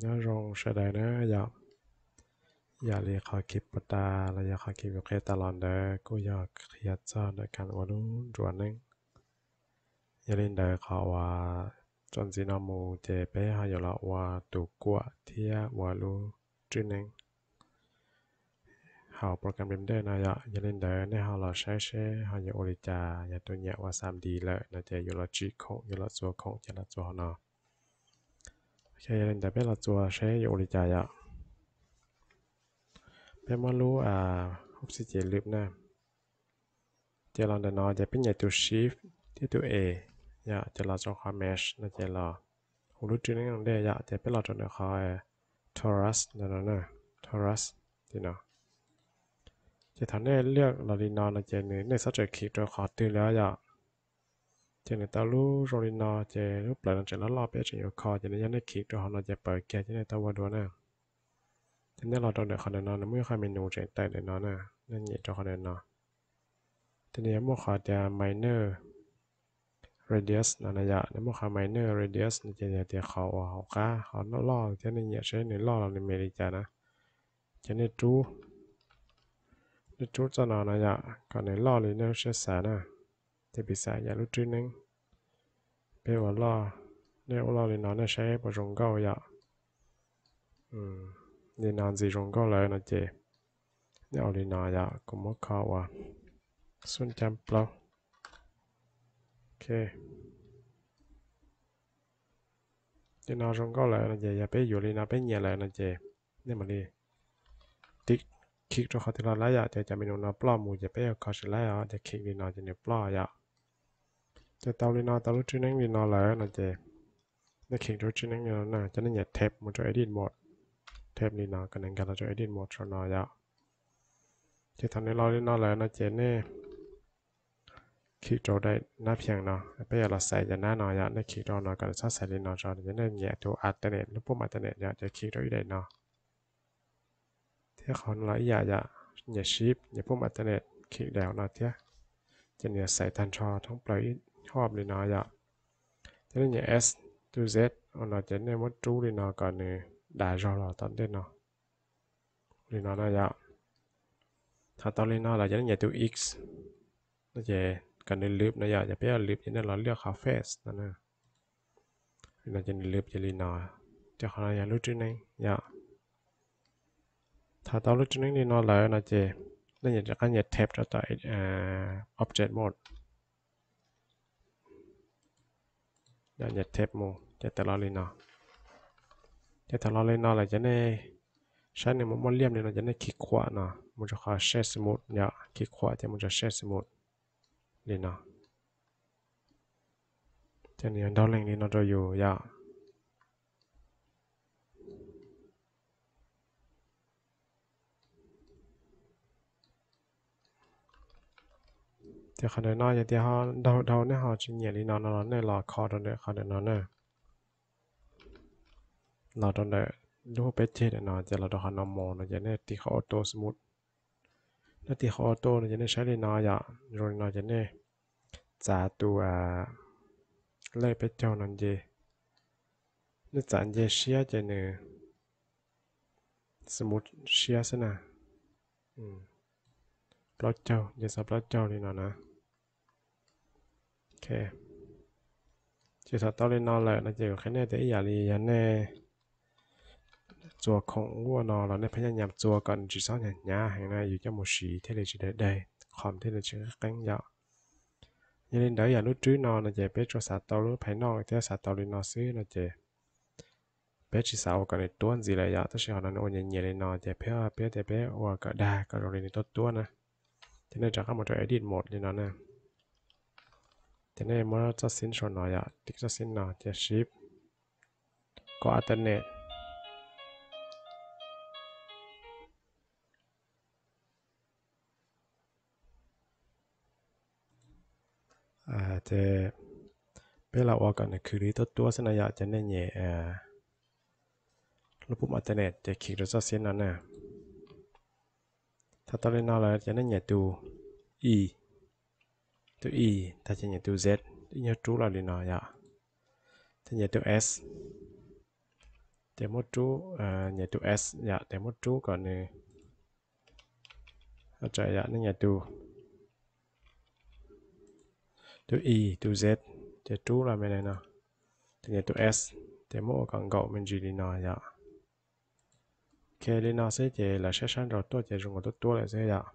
Nyob zoo sawv daws na yom. Yam li qhov kis puag ta los yog qhov kis kuv qhia tas los ntawd kuj yog qhia txog ntawm kab ua lub nruas neeb. Yog li ntawd qhov uas txuas ntxiv no mus ces peb ho yuav los ua tus kuam thiab ua lub rwb neeb hauv program Blender no yom. Yog li ntawd nej ho los saib seb ho yuav ua li cas, yog tus nyiam ua xam dis lawm no ces yuav los tsim khoom, yuav los txua khoom ces los txua hauv no. Yog li ntawd peb los txua seb yuav ua li cas yom. Peb muab lub hub xib ces lwm na. Ces los ntawm no ces peb nyem tus shift thiab tus A yom, ces los rau qhov mesh no ces los ua lub rwb neeb ntej yom, ces peb los rau ntawm qhov torus ntawm no, torus li no. Ces thaum nej liaj los li no no ces nws, nej txhob tseem khij rau qhov twg li yom. Ces nws tau lub zoo li no ces lub plawv no tseem loj loj peb tseem yuav kho, ces nws yog nej khij rau hauv no ces pawv kiag ces nej tau ua dua na. Ces nej los rau ntawm qhov ntawm no, nws muaj ib qhov menu tseem tawm ntawm no na, nej nyem rau qhov ntawm no. Ces nws yuav muaj qhov tias minor radius no na yom, nws muaj qhov minor radius no ces yog tias qhov uas hauv qab qhov loj loj thiab, nej nyem seb nws loj los nws me li cas na. Ces nej rub, nej rub txoj no no yom, kom nws loj li nej lub siab xav na. Ces piv xam yam lub rwb neeb, peb ua loj, nej ua loj li no nej saib puas zoo nkauj yom. Li no ntxim zoo nkauj lawm no ces nej ua li no yom, kuv muab kho ua xub cab plaub. Ok, li no zoo nkauj lawm no ces yog peb yuav li no peb nyiam lawm no ces nej mam li khij rau qhov twg los laib yom. Ces cov menu no ploj mus ces peb yuav kho tsis laib os, ces khij li no ces nws ploj yom. Ces tau li no, tau lub rwb neeb li no lawm no ces nej khij rau lub rwb neeb li no na, ces nej nyem tab mus rau edit mode, tab li no kom nws nkag los rau edit mode rau no yom. Ces thaum nws los li no lawm no ces nej khij rau daim nab pheej no, peb yuav los xaiv cov nab no yom, nej khij rau no kom nws txhob xaiv li no tso, ces nej nyem tus alternate, lub pum alternate yom, ces khij rau ib daim no. Thiab qhov no los ib yam yom, nyem shift, nyem pum alternate, khij daim no thiab, ces nws yuav xaiv tag nrho thoob plaws ib hop li no yom. Ces nej nyem S to Z no ces nej muab rub li no kom nws dav zog los tom ntej no, li no na yom. Thaum tau li no lawm ces nej nyem tus X no ces kom nws lwm no yom, ces peb yuav lwm ces nej los liaj qhov face no na. Li no ces nws lwm ces li no, ces qhov no yog lub rwb neeb yom. Thaum tau lub rwb neeb li no lawm no ces nej nyem rov qab nyem tab rau tom object mode. Nyem tab mus ces tawm los li no. Ces thaum los li no lawm ces nej saib nws mus muaj liaj li no ces nej khij qhuam no mus rau qhov shape smooth yom, khij qhuam ces mus rau shape smooth li no. Ces nws yuav ntaug leeg li no rau yus yom. Ces qhov ntawm no yog tias ho ntaug dhau nej ho tsis nyiam li no no los nej los kho rau ntawm qhov ntawm no na. Los rau ntawm lub peb ceg ntawm no ces los rau qhov normal no ces nej tig qhov auto smooth. Nej tig qhov auto no ces nej saib li no yom, zoo li no ces nej txav tus lej peb caug no nce. Nej txav nce siab ces nws smooth siab xwb na. Plaub caug, nce txog plaub caug li no na. Ces thaum tau li no lawm no ces kuv qhia nej tias ib yam li yog nej txua khoom ua no los nej pheej nyam nyam txua kom nws tsis txhob hnyav hnyav heev na, yus coj mus siv thiaj li tsis daig daig, qhov thiaj li tsis qeeb qeeb yom. Yog li ntawd yam lub rwb no no ces peb tsuas xav tau lub phais noj thiab xav tau li no xwb no ces peb tsis xav ua kom nws tuab ntxiv lawm yom, tab sis qhov no nws ua nyias nyias li no ces peb, peb tias peb ua kom dag kom zoo li nws tuab tuab na. Ces nej rov qab mus rau edit mode li no na. Ces nej muab txoj xib sau no yom, tiv txoj xib no ces shift, kom alternate. Ces peb los ua kom nws khwv li tuab tuab xwb no yom, ces nej nyem lub pum alternate ces khij rau txoj xib no na. Thaum tau li no lawm ces nej nyem tus E, tus E tag ces nyem tus Z, ib nyuag rub los li no yom. Ces nyem tus S, Ces muab rub, nyem tus S yom, ces muab rub kom nws, yom, nej nyem tus, tus E, tus Z, ces rub los me no, ces nyem tus S, ces muab ua kom nkaum me ntsis li no yom. Ok, li no xwb ces lawv saib sab nraud tuaj ces zoo nkaus tuab tuab lawm xwb yom.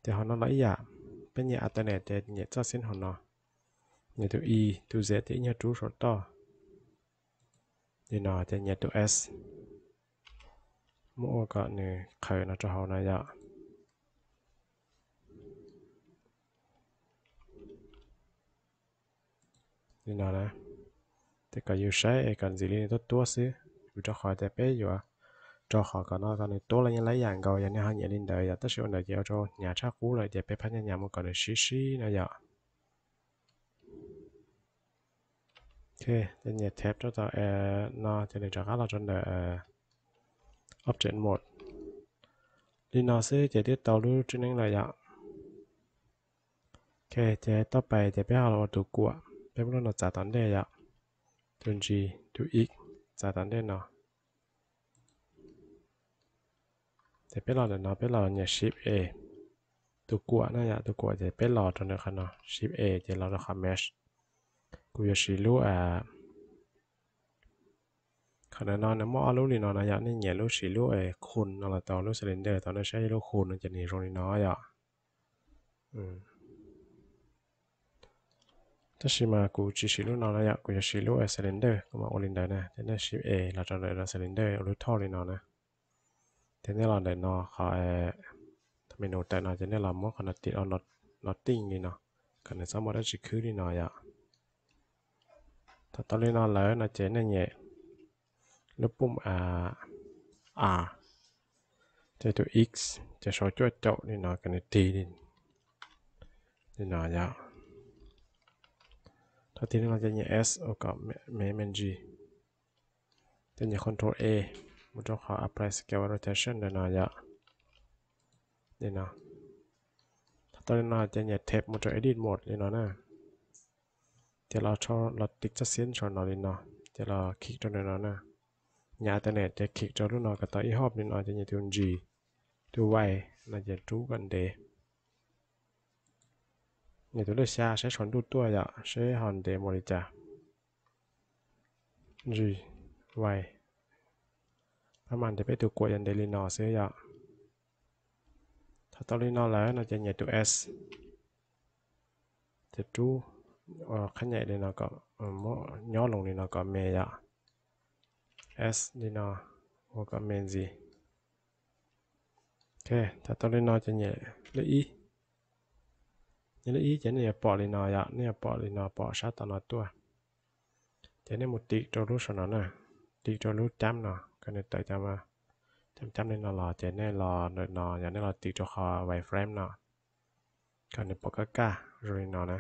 Ces hauv no los ib yam, peb nyem alternate ces nyem txoj xiv hauv no, nyem tus E, tus Z ces ib nyuag rub saum toj li no, ces nyem tus S, muab ua kom nws qhaws no rau hauv no yom. Li no na, ces kom yus saib es kom ntxiv li tuab tuab xwb, vim rau qhov tias peb yuav rau qhov kom no kom nws tuab los yeej laib yam nkaus yog nej ho nyem li ntawd yom, tab sis ua ntawd ces ua rau hnyav tshaj qub lawm ces peb phab nyaj nyam mus kom nws sib sib no yom. Ok, ces nyem tab rau tom no ces nws rov qab los rau ntawm object mode. Li no xwb ces twb tau lub tswb neeb lawm yom. Ok, ces toj pais ces peb ho los ua tus kuam, peb muab lub no txav tom ntej yom, tus G, tus X txav tom ntej no. Ces peb los ntawm no peb los nyem Shift A, tus kuam na yom, tus kuam ces peb los rau ntawm qhov no, Shift A ces los rau qhov mesh. Kuv yuav siv lub, qhov ntawm no nws muaj ob lub li no no yom, nej nyem lub siv lub khun no los tau, lub cylinder tau, nej saib lub khun no ces nws zoo li no yom. Tab sis mas kuv tsis siv lub no no yom, kuv yuav siv lub cylinder, kuv mam ua li ntawd na, ces nej Shift A los rau ntawm no cylinder ua lub thoj li no na. Ces nej los ntawm no qhov menu tawm no ces nej los muab qhov no tim no tij li no, kom nws txhob muaj dab tsi khwb li no yom. Thaum tau li no lawm no ces nej nyem lub pooj A, ces tus X ces sau cuaj caum li no kom nws tig li no yom. Thaum tig li no ces nyem S ua kom me me ntsis. Ces nyem Control A mus rau qhov apply scale rotation ntawm no yom. Li no. Thaum tau li no ces nyem Tab mus rau edit mode li no na. Ces los, los tiv txoj xiab saum no li no, ces los click rau ntawm no na. Nyem alternate ces click rau lub no kom tau ib hop li no ces nyem tus G, tus Y no ces rub kom ntev. Nyem tus lej xya saib saum ntuj tuaj yom, seb ho ntev mus li cas. G, Y. Pab mas ntev, peb tus kuam yog ntev li no xwb yom. Thaum tau li no lawm no ces nyem tus S, ces rub, qhab nyem li no kom muab nyob loo li no kom me yom. S li no, ua kom me ntxiv. Ok, thaum tau li no ces nyem lej ib. Nyem lej ib ces nej yuav pom li no yom, nej yuav pom li no, pom sab tom no tuaj. Ces nej mus tiv rau lub saum no na, tiv rau lub cab no kom nws tawm cov cab cab li no los, ces nej los ntawm no yog nej los tiv rau qhov wireframe no kom nws pom kaj kaj zoo li no na.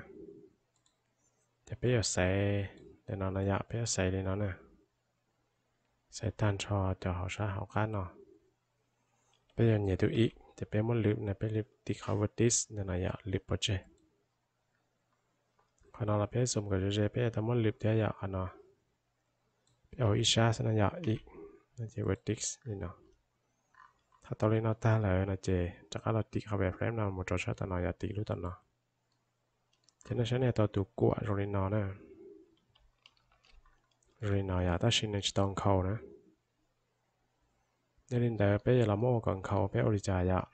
Ces peb yuav xaiv ntawm no no yom, peb yuav xaiv li no na. Xaiv tag nrho cov hauv sab hauv qab no. Peb yuav nyem tus ib, ces peb muab lwm na, peb tiv qhov vertex ntawm no yom, lwm pov tseg. Qhov no los peb zoom kom ze ze, peb yuav tau muab lwm thiab yom, qhov no. Peb ua ib sab xwb no yom, ib, no ces vertex li no. Thaum tau li no tag lawm no ces rov qab los tiv qhov wireframe no mus rau sab tom no yom, tiv lub tom no. Ces nej saib nej tau tus kuam zoo li no na. Zoo li no yom, tab sis nws tsis tau nkhaus na. Yog li ntawd peb yuav los muab ua kom nkhaus, peb ua li cas yom?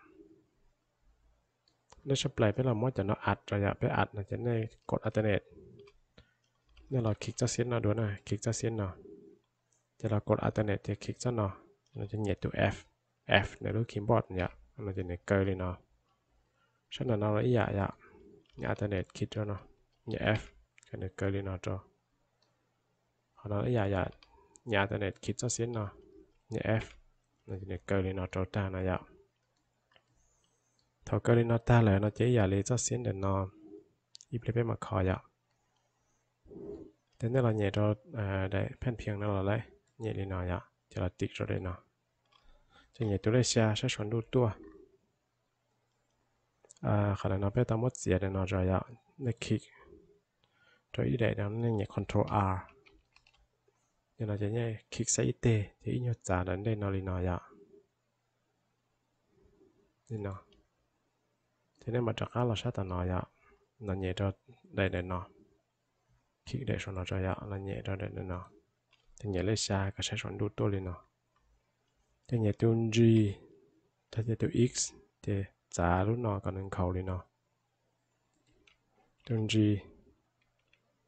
Nej sab plaws peb los muab cov no add rau yom, peb add no ces nej kov alternate. Nej los click txoj xiab no dua na, click txoj xiab no. Ces los kov alternate ces click txoj no, no ces nyem tus F, F ntawm lub keyboard yom, no ces nws kaw li no. Sab ntawm no los ib yam yom, nyem alternate click rau no, nyem F, kom nws kaw li no rau. Qhov no ib yam yom, nyem alternate click txoj xiab no, nyem F, no ces nws kaw li no rau tag no yom. Thaum kaw li no tag lawm no ces ib yam li txoj xiab ntawm no, ib pliag peb mam kho yom. Ces nej los nyem rau daim pheej pheej no los lawm, nyem li no yom, ces los tiv rau daim no. Ces nyem tus lej xya saib saum ntuj tuaj. Qhov ntawm no peb tau muab txiav ntawm no rau yom, nej click rau ib daim no nej nyem Control R. Yog no ces nej khij xab ib teg ces ib nyuag txav nram ntej no li no yom. Li no. Ces nej mam rov qab los sab tom no yom, los nyem rau daim ntawm no, khij daim saum no tso yom, los nyem rau daim ntawm no, ces nyem lej xya kom saib saum ntuj tuaj li no. Ces nyem tus G, tag ces tus X, ces txav lub no kom nws nkhaus li no. Tus G,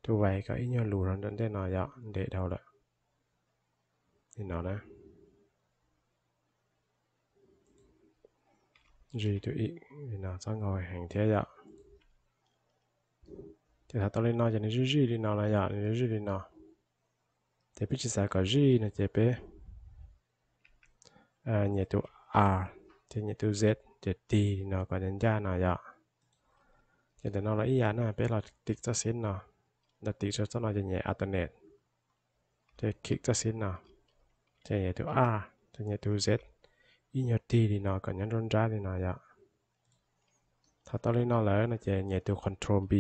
tus Y kom ib nyuag lus rau nram ntej no yom, ntev dhau lawm. Li no na. G tus X li no txhob nkhaus heev thiab yom. Ces thaum tau li no ces nws zij zij li no no yom, nws zij zij li no. Ces peb tsis xav kom zij no ces peb nyem tus R, ces nyem tus Z, ces tig li no kom ncaj ncaj no yom. Ces ntawm no los ib yam na, peb los tiv txoj xib no, los tiv txoj no ces nyem Alternate, ces khij txoj xib no, ces nyem tus A, ces nyem tus Z, ib nyuag tig li no kom nyob nruab nrab li no yom. Thaum tau li no lawm no ces nyem tus Control B,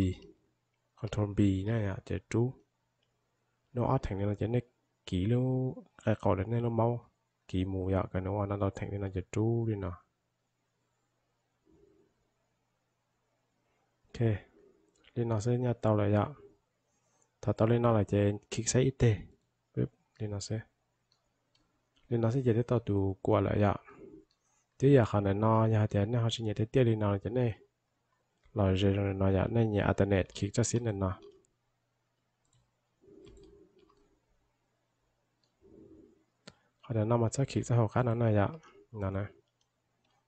Control B na yom, ces rub. Nub ob theem li no ces nej kiv lub qe qaum ntawm nej lub mouse kiv mus yom, kom nws ua no ntau theem li no ces rub li no. Ok, li no xwb nyob tau lawm yom. Thaum tau li no lawm ces khij xab ib teg, li no xwb. Li no xwb ces twb tau tus kuam lawm yom. Twb yog qhov ntawm no yog hais tias nej ho tsis nyiam tiag tiag li no ces nej los ze zoo no yom, nej nyiam Alternate khij txoj xib ntawm no. Qhov ntawm no mas txhob khij txoj hauv qab no na yom, no na.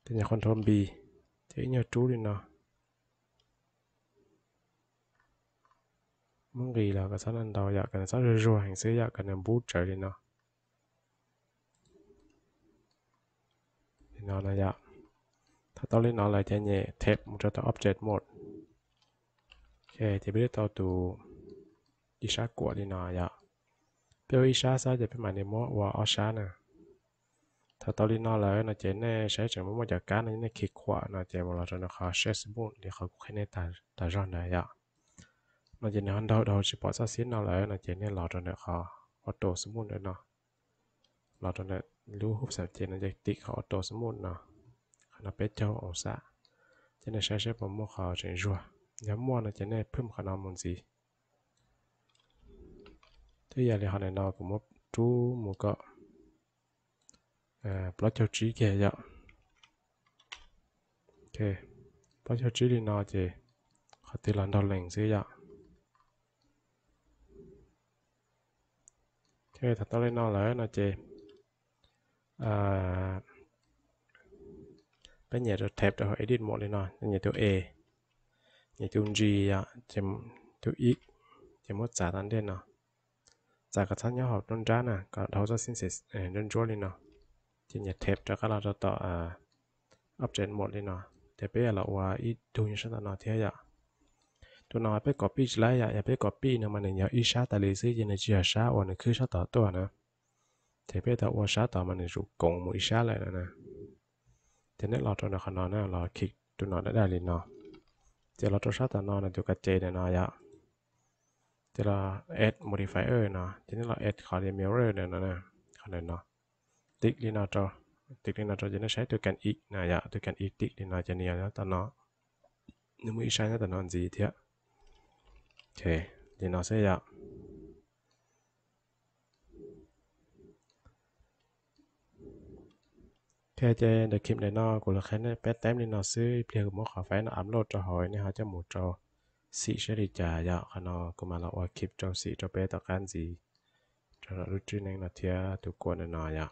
Ces nyem Control B, ces ib nyuag rub li no. Muab nqis los kom txhob ntau yom, kom nws txhob zuag zuag heev xwb yom, kom nws npub tsawv li no. Li no no yom. Thaum tau li no lawm ces nyem Tab mus rau tom Object Mode. Ok, ces peb twb tau tus ib sab kuam li no yom. Peb ua ib sab xwb ces peb mam li muab ua ob sab na. Thaum tau li no lawm no ces nej saib tseem muaj muaj cov kab no nej khij khuam no ces mus los rau nram qhov Shape Smooth li qhov kuv qhia nej tas zog ntawd yom. No ces nws ho nraug dhau tsis pom txoj xib no lawm no ces nej los rau nram qhov Auto Smooth ntawm no. Los rau ntawm lub hub xav ces no ces tiv qhov Auto Smooth no, qhov no peb caug oo xab. Ces nej saib saib puas muaj qhov tseem zuag, yog muaj no ces nej phwj qhov no mus ntxiv. Twb yog li qhov ntawm no kuv muab rub mus kom plaub caug tsib kiag yom. Ok, plaub caug tsib li no ces qhov twg los nraug lees xwb yom. Ok, thaum tau li no lawm no ces peb nyem rau Tab rau hauv Edit Mode li no, nyem tus A, nyem tus G yom, tus X, ces muab txav tom ntej no. Txav kom txhob nyob hauv nruab nrab na, kom dhau txoj xib xes ntsuab ntsuab li no. Ces nyem Tab rov qab los rau tom Object Mode li no, ces peb yuav los ua ib tug nyob sab tom no thiab yom. Tus no peb copy tsis laib yom, yog peb copy no mas nws yog ib sab tas li xwb ces nws tsis yog sab uas nws khwb sab tod tuaj na. Ces peb tau ua sab tod mas nws tsum koov mus ib sab lawm no na. Ces nej los rau ntawm qhov no na, los khij tus no daj daj li no. Ces los rau sab tom no na, tus kav ces ntawm no yom. Ces los Add Modifier no, ces nej los add qhov tias Mirror ntawm no, qhov ntawm no. Tiv li no rau, tiv li no rau ces nej saib tus Can Edit no yom, tus Can Edit li no ces nws yog nyob tom no, nws muaj ib sab nyob tom no ntxiv thiab. Ok, li no xwb yom. Ok, ces ntawm khij ntawm no kuv los qhia nej peb teeb li no xwb, ib pliag kuv muab qhov file no upload rau hauv nej ho coj mus rau xim saib li cas yom. Qhov no kuv mam los ua khij rau xim rau peb tom qab ntxiv rau lub tswb neeb no thiab tus kuam ntawm no yom.